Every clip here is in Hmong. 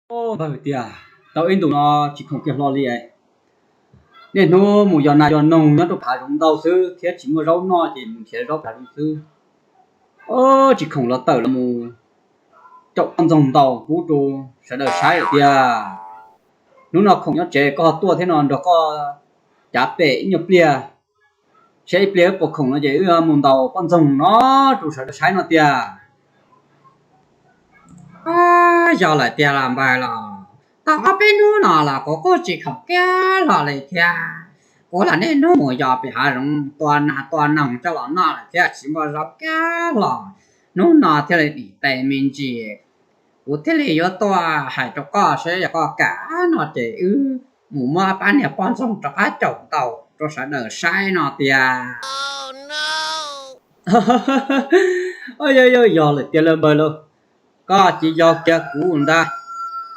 Npawg tias, tau ib ntus no tsis khoom kiag hlo li. Niaj hnub mus yos nas yos noog nyob rau hav zoov ntau xwb thiab tsis muaj zaub noj ces mus nrhiav zaub hav zoov xwb. Tsis khoom los tawm los mus caum poj ntxoog ntaus pub rau sawv daws saib lawm tiag. Hnub no khoom nyob tsev koj tuaj thiab no nrog koj cav pem ib nyuag pliag, saib ib pliag wb puas khoom no ces wb mus ntaus poj ntxoog no rau sawv daws saib no tiag. Yog lawm tiag los npawg los, tau ob peb hnub no los kuv kuj tsis khoom kiag hlo li thiab. Kuv los niaj hnub mus yos pem hav zoov tua nas tua noog coj los noj lawm thiab tsis muaj zaub kiag hlo. Hnub no thiaj li dim tes me ntsis, kuv thiaj li yuav tuaj hais rau koj seb yog koj kam no ces wb mus muab pab niag poj ntxoog rov qab caum ntaus rau sawv daws saib no tiag. Yog lawm tiag los npawg lauj, koj cia li yos kiag kuv ntag.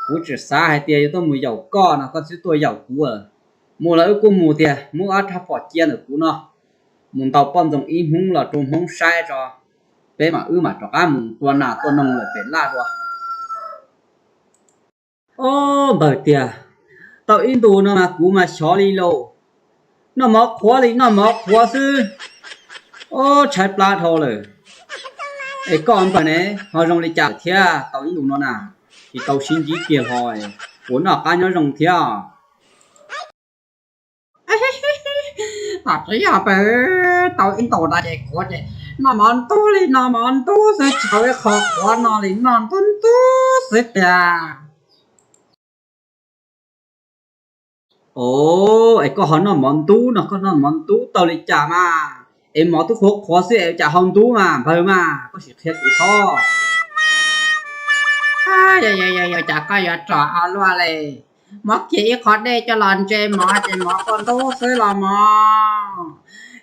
Kuv tseem xav hais tias yuav tuaj mus yaum koj no koj twb tuaj yaum kuv. Mus los wb kuj mus tiag, muab ob rab phom cia ntawm kuv no, mus ntaus poj ntxoog ib hnub los rau Hmoob saib tso, peb mam wb mam rov qab mus tua nas tua noog lawm pem laj dua. Ob npawg tiag, tau ib ntus no mas kuv mas xyov li lauj, noj mov qhuav li noj mov qhuav xwb. Ob tshaib plab dhau lawm. Es koj npawg ne, ho zoo li cas thiab tau ib ntus no na, tsis tau sib ntsib kiag hlo, puas noj qab nyob zoo thiab? Tam sim no peb tau ib ntus no ces kuv ces noj mov ntub li noj mov ntub xwb, tsis tau ib qho qhuav no li noj ntub ntub xwb tiag. Os, es koj ho noj mov ntub no, koj noj mov ntub tau li cas mas? Es mov twb qhuav qhuav xwb es cas ho ntub mas npawg mas, koj sim qhia kuv tso. Yog cas koj yuav ros luaj li, muab kiag ib qho dej coj los ntse mov ces mov kuj ntub xwb los mas.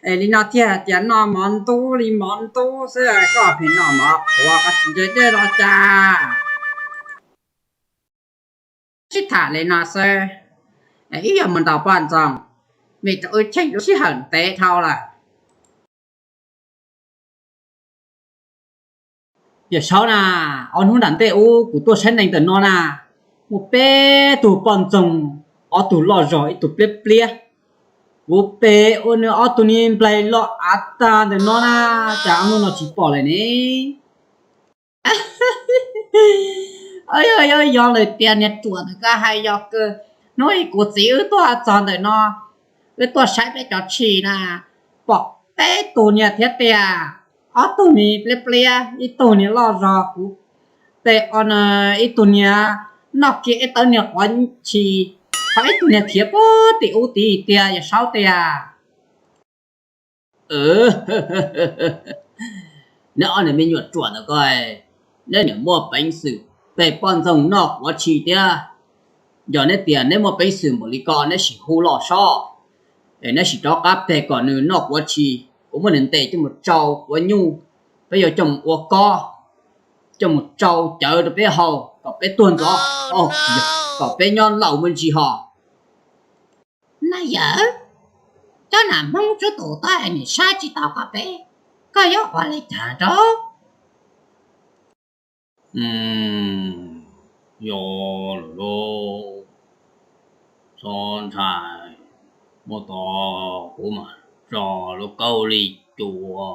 Es li no thiaj tias noj mov ntub li mov ntub xwb, koj pheej noj mov qhuav koj tsis ntse dej los cas? Sib tham li no xwb, wb yuav mus ntaus poj ntxoog, vim rau wb cheem lub sij hawm ntev dhau lawm. Yawm Saub na, ob hnub nram ntej ub kuv tuaj saib neeg ntawm no na, muaj peb tug poj ntxoog, ob tug loj zog ib tug pliab pliab. Kuv pem ua nws ob tug niag nplaig loj av tag ntawm no na, cas ob hnub no tsis pom lawm ne? Yog lawm tiag niag ruam ntawm koj hais yog kawg. Hnub kuv txiv wb tuaj txog ntawm no, wb tuaj saib peb cov tshis na, pom peb tug niag thiab tiag, ob tug niag pliab pliab, ib tug niag loj zog kuv pem ua ib tug niag noj kiag ib tawb niag quav tshis, ho ib tug niag khiav puag tim ub tid tiag Yawm Saub tiag. Neb ob niag me nyuam ruam ntawm ko, neb niam muaj peev xwm pem poj ntxoog noj quav tshis thiab. Yog neb tias neb muaj peev xwm npaum li ko neb sim hu los sob, es neb sim rov qab pem kom nws noj quav tshis, kuv muab nws ntes coj mus tsau quav nyuj, peb yuav coj mus ua kob, coj mus tsau cawv rau peb haus kom peb tuag ntxov, kom peb nyob laus muaj ntsis hos. Na yawm, cov nas Hmoob tsuab tus tuab nim saib tsis taus koj peb, koj yuav ua li cas rau? Yog lawm lauj, txhob ntshai, muab tod kuv mam tso lub kauj li cua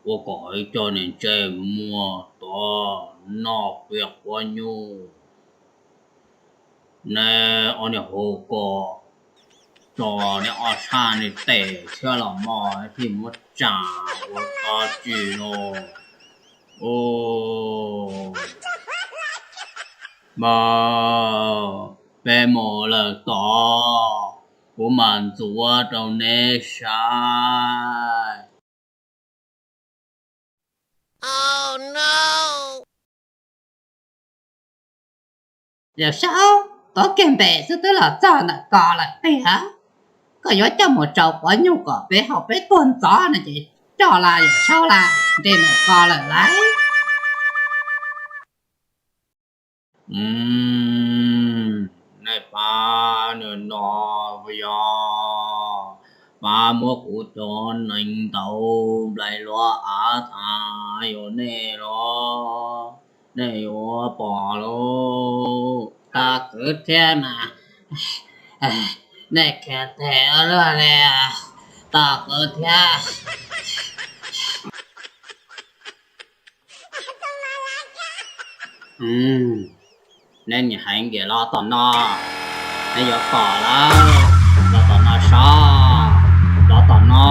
ua kom coj niag ntsej muag tod noj pliag quav nyuj. Neb ob niag hu ko, tso neb ob sab niag tes tshiab los mog, thiaj muab tsa ua dab tsi no. Mas peb mus lawm tod, kuv mam ntxuav rau neb saib. Yawm Saub, tuav kiag npem xwb twb los txog ntawm ko lawm tiag. Koj yuav coj mus tsau quav nyuj kom peb haus peb tuag ntxov no ces coj los Yawm Saub las, nres ntawm ko lawm lauj. Nej pab nws no puas yog? Pab muab kuv cov neev ntaus nplaig luav av tag yog nej los? Nej yuav pom lauj. Tos kuv thiab mas, nej khiav them ua luaj li, tos kuv thiab. Neb nim hais nkias los tom no, neb yuav pom lawm, los tom no sov, los tom no.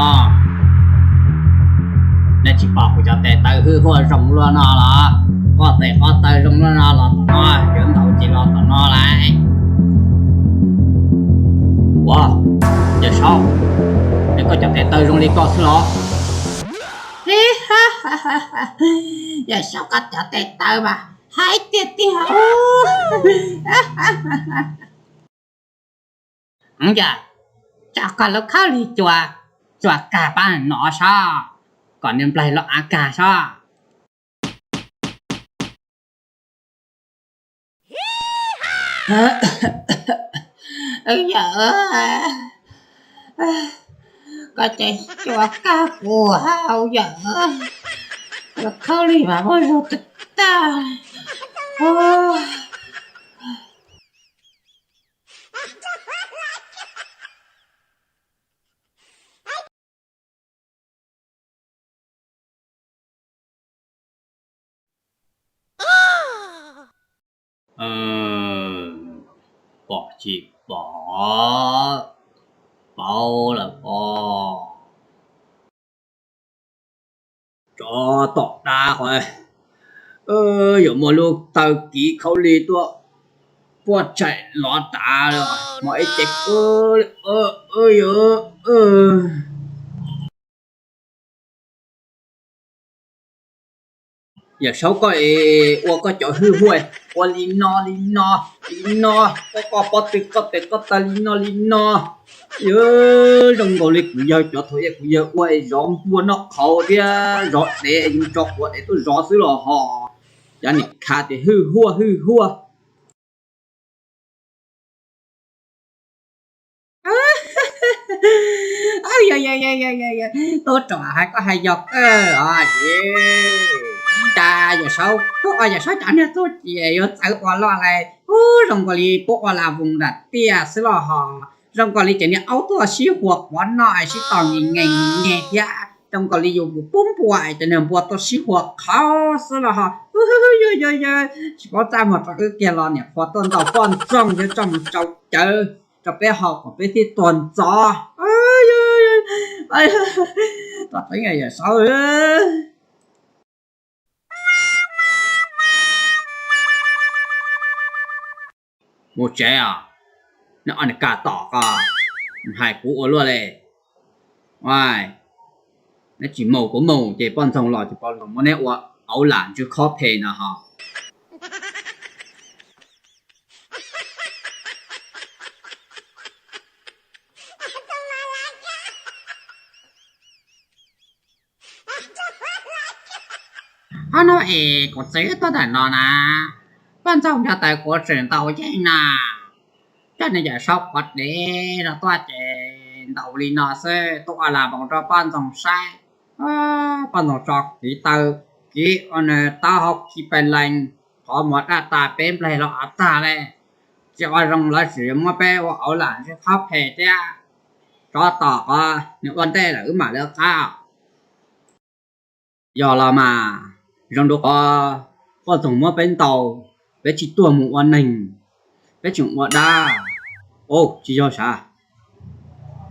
Neb tsis pom kuv cov tes taw hwj huaj zoo luaj no los, qoj tes qoj taw zoo luaj no los tom no, yuav ntaus ces los tom no lauj. Ua, Yawm Saub, es koj cov tes taw zoo li ko xwb los? Yawm Saub, koj cov tes taw mas hais tiag tiag. Yog, tso koj lub khaub lig cua, cua kag pab no sov, kom niag nplaig los av kag sov. Yawm, koj ces cua kag kuv hau yawm, lub khaub lig mas muaj zog tag tag. Pom tsis pom, paub lawm os. Tsov tom dab qhov, yuav muaj lub taw kiv khaub lig tuaj puaj tsaim lov tav, mos ib ce, Yawm Saub koj es ua koj cov hwj huaj, ua li no li no li no, koj koj pob tw koj tes koj taw li no li no. Yawm, zoo nkaus li kuv yawg cov thaum ub kuv yawg ua es zov npua noj qhauv thiab zov dev es yus tso quav dev tuaj zov xwb los ho. Cov niag kha tias hwj huaj hwj huaj. Tub rog hais koj hais yog kawg os. Cas Yawm Saub, tub os, Yawm Saub cov niag txuj ci yuav txawv ua luaj li. Ub, zoo nkaus li puab ua las voos nram tiaj xwb los ho. Zoo nkaus li cov niag aub tuaj sib huas quav noj es sib tos nkees nkees thiab. Zoo nkaus li yus mus pub npua es cov niag npua tuaj sib huas qhauv xwb los ho. Yog yog yog, tsis paub txaj muag rau wb kiag los niam qhua tuaj ntaus poj ntxoog thiab tso mus tsau cawv rau peb haus kom peb thiaj tuag ntxov. Tom teeb Yawm Saub. Mus tsev os, neb ob niag kam tom ko, hais kuv ua luaj li. Neb tsis mus kuv mus ces poj ntxoog los ces poj ntxoog muab neb ua auv lam ntsw khob phem no ho. Ob hnub es kuv txev tuaj ntawm no na, poj ntxoog nco taws kuv tseem ntaus yeej na. Coj niag Yawm Saub quav dev no tuaj ces ntaus li no xwb, tuaj ua las voos rau poj ntxoog saib. Poj ntxoog tso kiv taw, kiv ua nws taub hau khi pes lees, qhov muag daj tas peb nplaig los av tag li. Tsis ua zoo lawv tseem muab peb ua auv lam ntsw khob phem thiab. Tsov tom qhov nws ua ntej lawm wb mam li qab. Yog los mas, zoo dua qhov poj ntxoog muab peb ntaus, peb tsis tuag mus ua neeg, peb tseem ua dab. Tsis yog sav,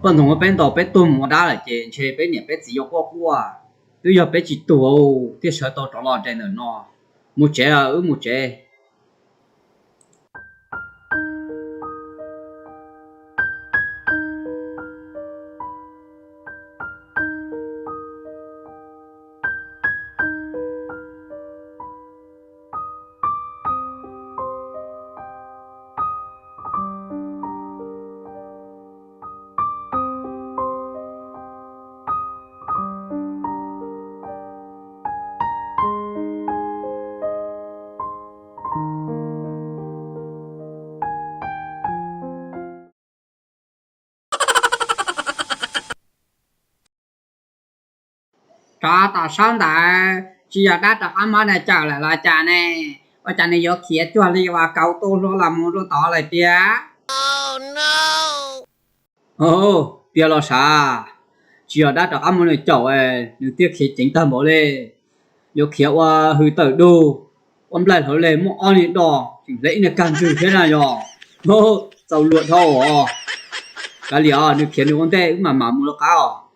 poj ntxoog muab peb ntaus peb tuag mus ua dab lawm ces ntshe peb niam peb txiv yuav quaj quaj. Twb yog peb tsis tuag thiaj sawv tau rov los nres ntawm no. Mus tsev, wb mus tsev. Tsov tom saub ntawd tsis yog dab rov qab muab nws cawm lawm los cas ne? Ua cas nws yuav khiav cuag li uas kauv tu hlua los mus rau tod lawm tiag? Tiag los sav, tsis yog dab rov qab muab nws caum, nws thiaj khiav ceev tag npaum li. Yuav khiav ua hws tawm dug, ua nplaig hlauv leg muaj ob niag dog tseem hle ib niag kag ntswg thiab na yog. Txaus luag dhau os. Kav liam, nws khiav nws ua ntej wb mam mam mus rov qab os.